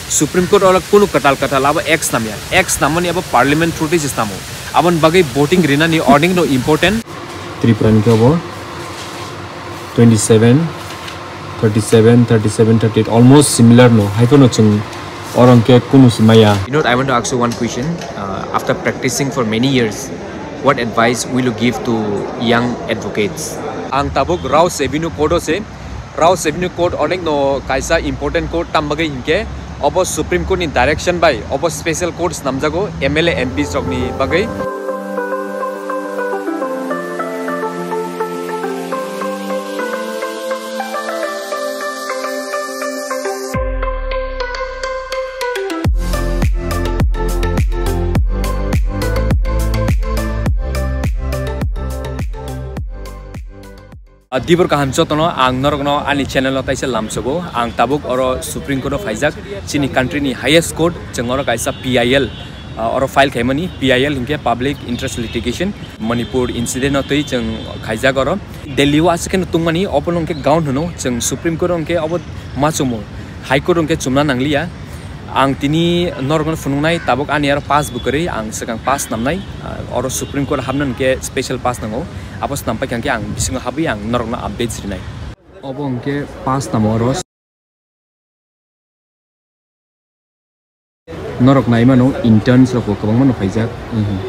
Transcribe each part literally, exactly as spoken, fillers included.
Supreme Court oro kunu kwtal kwtal abo act snamya. Act snamani abo parliament through tei se snamo. Aboni bagwi voting rinani onek no important. Tripura ni khe abo twenty seven, thirty seven, thirty seven, thirty eight, almost similar no. Hai phano chwng oro hwnkhe kunu se maya. You know, I want to ask you one question. Uh, after practicing for many years, what advice will you give to young advocates? Ang tabuk Rouse Avenue Court o se. Rouse Avenue Court onek no kaisa important court, tam bagwi hinkhe obo Supreme Court ni direction bai obo special court snamjago M L A, M Ps rokni bagwi. Ah, dibor kaham jotono ang norokno ani channel o taisa lamsogo. Ang tabuk oro Supreme Court o phaijak, chini country ni highest court, chwng oro kaisa P I L, ah, oro file khaimani, P I L hinkhe Public Interest Litigation. Manipur incident o twi chwng khaijak oro. Delhi o aswk kheno tungmani, obo no hwnkhe ground hwno, chwng Supreme Court o hwnkhe obo ma chumung, High Court o hwnkhe chumna nangliya. Ang tini norokno phunuknai, tabuk ani aro pass bo kwrwi, ang swkang pass namnai, ah, oro Supreme Court hapna hwnkhe special pass nango. Abo snam paikha hwnkhe ang bisingo habwi ang norokno updates rinai. Obo hwnkhe pass namo oro. Norok nai mano, interns rok bo kwbangma no phaijak. Mhm.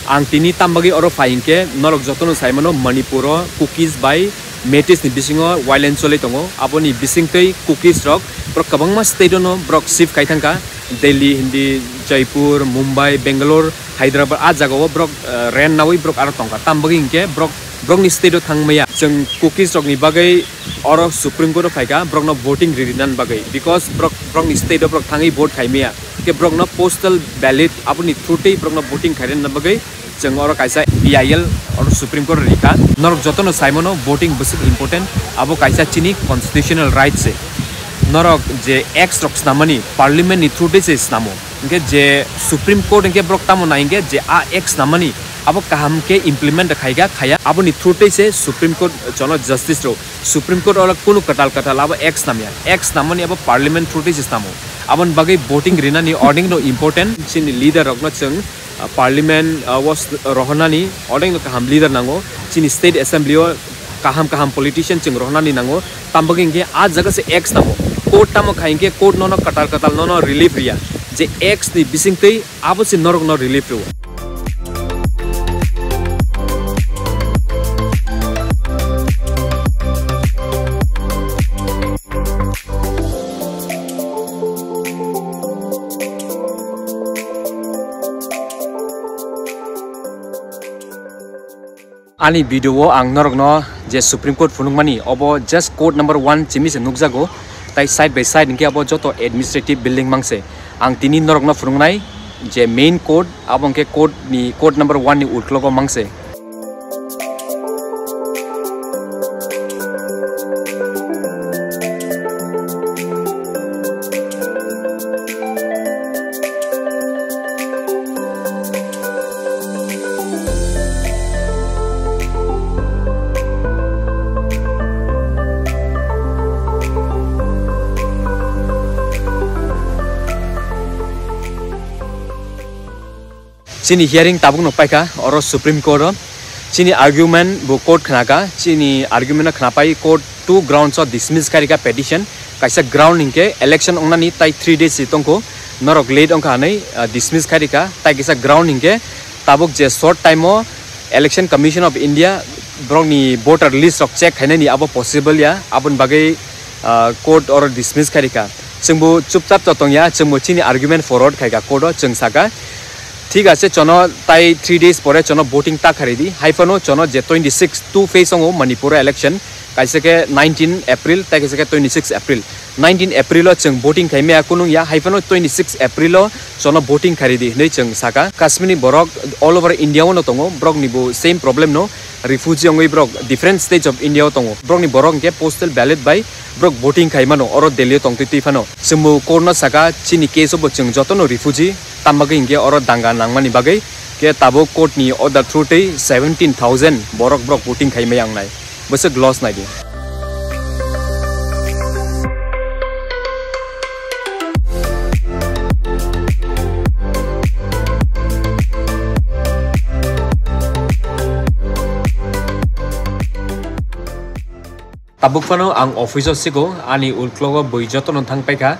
Ang tini tam bagwi oro phai hinkhe norok jotono sai mano Manipur o Kukis bai Meiteis ni bisingo violence choli tongo. Aboni bisingtwi Kukis rok borok kwbangma state o no borok shift khai thangkha. Delhi hindi, Jaipur, Mumbai, Bangalore, Hyderabad, ah jagao borok, eh, rent nawi borok aro tongkha. Tam bagwi hinkhe borok, borokni state o thang maya. Chwng Kukis rokni bagwi oro Supreme Court o phaikha, borokno voting ri rinani bagwi, because borok, borokni state o borok thangwi vote khai maya. Khe borokno postal ballot aboni through tei borokno voting khai rinani bagwi chwng oro kaisa P I L oro Supreme Court rikha. Norok jotono sai mano voting bwswk important, abo kaisa chini constitutional right se. Norok je acts rok snamani parliament ni through tei se snamo. Hinkhe je Supreme Court hinkhe borok tamo nai hinkhe je a act snamani abo kaham khe implement khaikha khaya, aboni through tei se Supreme Court jono justice rok. Supreme Court oro kunu kwtal kwtal abo act snamya. Act snamani abo parliament through tei se snamo. Aboni bagwi voting rinani onek no important. Chini leader rokno chwng, ah, parliament, ah, o s-, rohornani onek no kaham leader nango. Chini state assembly o kaham kaham politician chwng rohornani nango. Tam bagwi hinkhe ah jaga se act snamo. Court tamo khai hinkhe court nono kwtal kwtal nono relief riya. Je act ni bisingtwi abo se norokno relief rwo. Ani video o ang norokno je Supreme Court phunukmani, obo just court number one simi se nukjago, tai side by side hinkhe abo joto administrative building mangse. Ang tini norokno phunuknai je main court, abo hinkhe court ni, court number one ni uklogo mangse. Chini hearing tabuk no paikha oro Supreme Court o. Chini argument bo court khnaka, chini argument no khnapai court two grounds o dismiss khairika petition. Kaisa ground hinkhe election ongnani tai three days si tongkho, norok late ongkha hinwi, ah, dismiss khairika. Tai kisa ground hinkhe tabuk je short time o Election Commission of India borokni voter list rok check khainani abo possible ya, aboni bagwi, ah, court oro dismiss khairika. Chwngbo chupchap to tongya, chwngbo chini argument forward khaika court o, chwng saka, "Thik ache, chono tai three days pore chono voting ta kharidi." Haiphano chono je twenty six two phase ongo Manipur election, Kaisa khe nineteen April, tei kaisa khe twenty six April. Nineteen April o chwng voting khai maya kunung ya, hai phano twenty six April o jono voting khai ridi hinwi chwng saka. Kashmir ni borok all over India o no tongo, borok ni bo same problem no, refugee wngwi borok different states of India o tongo. Borok ni borok hwnkhe postal ballot bai borok voting khai mano, oro Delhi o tongtwi twi phano. Chwngbo court no saka chini case o bo chwng joto no refugee, tamo bagwi hinkhe oro danga nangmani bagwi khe tabuk court ni order through twi seventeen thousand borok borok voting khai maya wngnai. Bwswk loss naidi. Tabuk phano ang office o sigo, ani uklogo bui jotono thang paikha,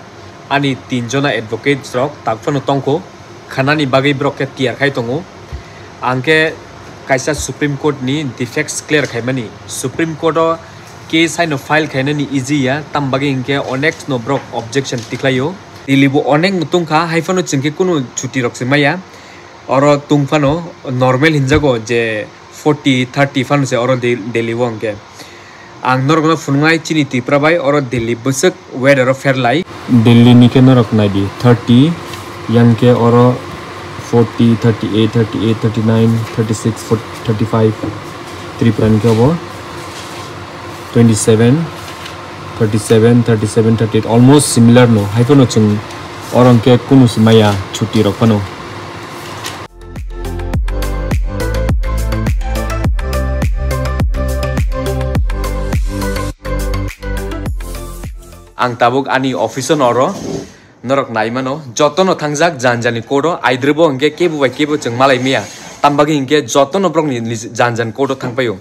ani tin jona advocates rok tabuk phano tongkho, khanani bagwi borok khe tiyar khai tongo. Ang khe kaisa Supreme Court ni defects clear khaimani. Supreme Court o case haino file khainani easy ya, tam bagwi hinkhe onek no borok objection tikhlaio. Delhi bo onek no tongkha, hai phano chwng khe kunu chuti rok se maya. Oro tong phano normal hinjago je forty, thirty phano se oro Del-, Delhi o hwnkhe. Ang norokno phunuknai chini Tripura bai oro Delhi bwswk weather o pherlai. Delhi ni khe norok naidi thirty, yang khe oro forty, thirty eight, thirty eight, thirty nine, thirty six, forty, thirty five. Tripura ni khe obo twenty seven, thirty seven, thirty seven, thirty eight, almost similar no. Hai phano chwng oro hwnkhe kunu se maya chuti rok phano. Ang tabuk ani office o noro norok nai mano, jotono thangjak jan jani court o, aidrwbo hinkhe kebo bai kebo chwng malai maya, tam bagwi hinkhe jotono borokni nij-, jan jan court o thang paio.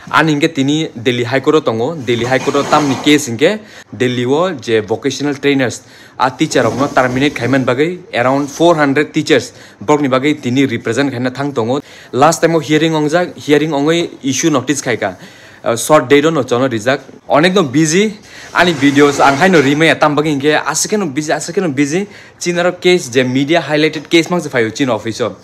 Ani hinkhe tini Delhi High Court o tongo, Delhi High Court o tamni case hinkhe Delhi o je vocational trainers, a teacher rokno terminate khaimani bagwi around four hundred teachers borokni bagwi tini represent khaina thang tongo. Last time o hearing ongjak, hearing ongwi issue notice khaika, uh, short date o no chono rijak. Onek no busy, ani videos ang haino rimaya, tam bagwi hinkhe aswk kheno busy, aswk kheno busy. Chini oro case je media highlighted case mangsa phaio chini office o.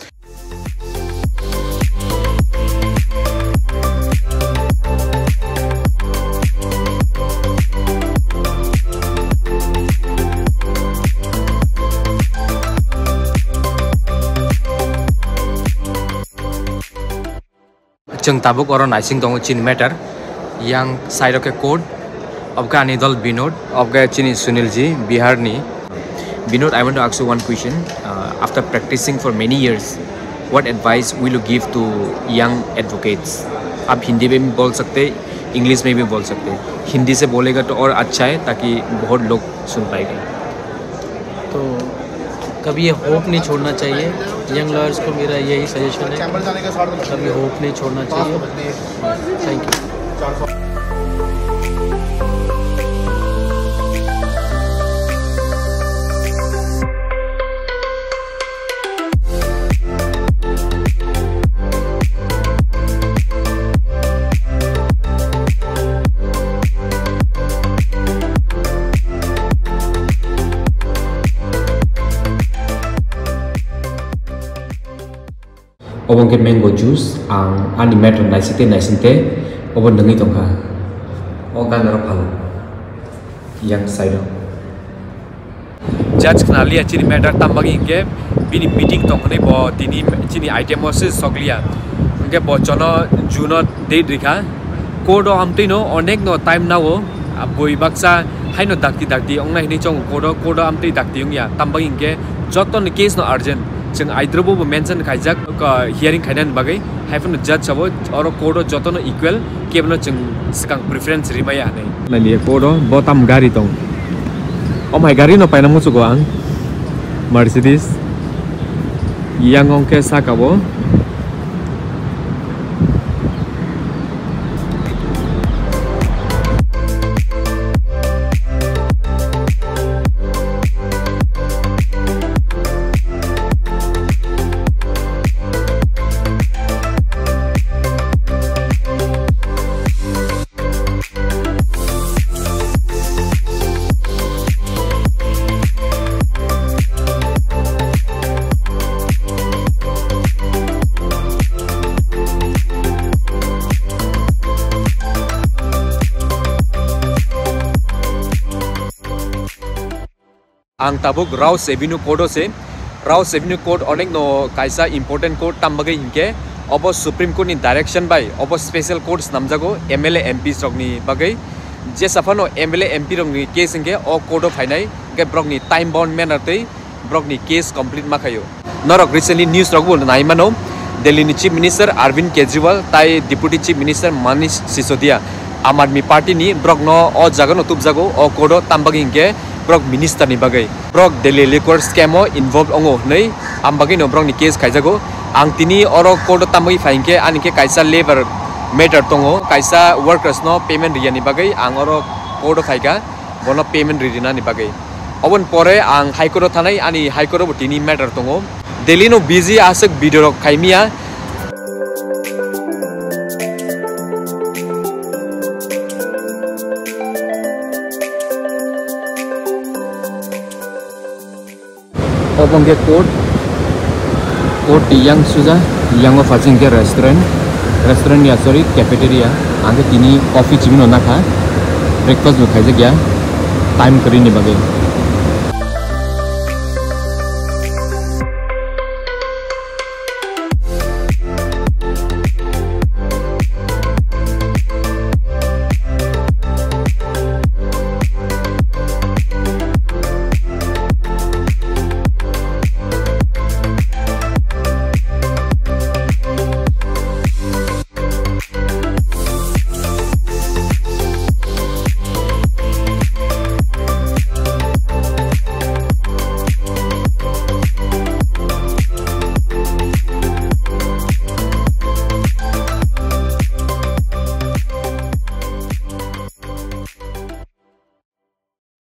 Chwng tabuk oro naising tongo chini matter. Yang side o khe court, obo khe ani dol Binod, obo khe chini Sunil ji, Bihar ni. Binod, I want to ask you one question. Uh, after practicing for many years, what advice will you give to young advocates? आप हिंदी में भी बोल सकते, इंग्लिश में भी बोल सकते। हिंदी से बोलेगा तो और अच्छा है, ताकि बहुत लोग सुन पाएगा। तो कभी ये होप नहीं छोड़ना चाहिए। यंग लॉयर्स को मेरा यही सजेशन है, कभी होप नहीं छोड़ना चाहिए। Thank you. Obo hwnkhe mango juice, ang ani matter naising tei naising tei obo nungwi tongkha. O gana rok phala yang side o. Judge khna liya chini matter, tam bagwi hinkhe bini meeting tong hwnwi bo tini chini item o se sok liya. Hinkhe bo jono June o date rikha. Court o amtwi no onek no time nao, a, bui baksa haino dakti dakti wngnai hinwi chongo court o, court o amtwi dakti wngya. Tam bagwi hinkhe joto ni case no urgent. Chwng aidrobo bo mention khaijak, hearing khainani bagwi. Hai phano judge sabo oro court o joto no equal, kebo no chwng swkang preference rimaya hinwi. Nai liya court o bo tam gari tong. O mai gari no paina muchugo ang. Mercedes. Yang ong khe saka bo. Ang tabuk Rouse Avenue Court o se. Rouse Avenue Court onek no kaisa important court, tam bagwi hinkhe obo Supreme Court ni direction bai obo special court snamjago M L A M Ps rok ni bagwi. Jesa phano M L A M P rok ni case hinkhe o court o phainai, hinkhe borok ni time bound manner tei borok ni case complete ma khaio. Norok recently news rok bo nai mano, Delhi ni Chief Minister Arvind Kejriwal tai Deputy Chief Minister Manish Sisodia, Aam Aadmi Party ni, borok no o jaga no tubjago o court o, tam bagwi hinkhe borok minister ni bagwi. Borok Delhi liquor scam o involved ongo hwnwi, am bagwi no borok ni case khaijago. Ang tini oro court o tam bagwi phai hinkhe, ani khe kaisa labour matter tongo, kaisa workers no payment riya ni bagwi ang oro court o phaikha, bono payment ri rina ni bagwi. Oboni pore ang High Court o thanai, ani High Court o bo tini matter tongo. Delhi no busy aswk video rok khaimiya. Obo hwnkhe court, court ni yang suja, yang o phaising khe restaurant, restaurant ya, sorry, cafeteria. Ang khe tini coffee chimino nakha, breakfast bo khaijak ya, time kwrwi ni bagwi.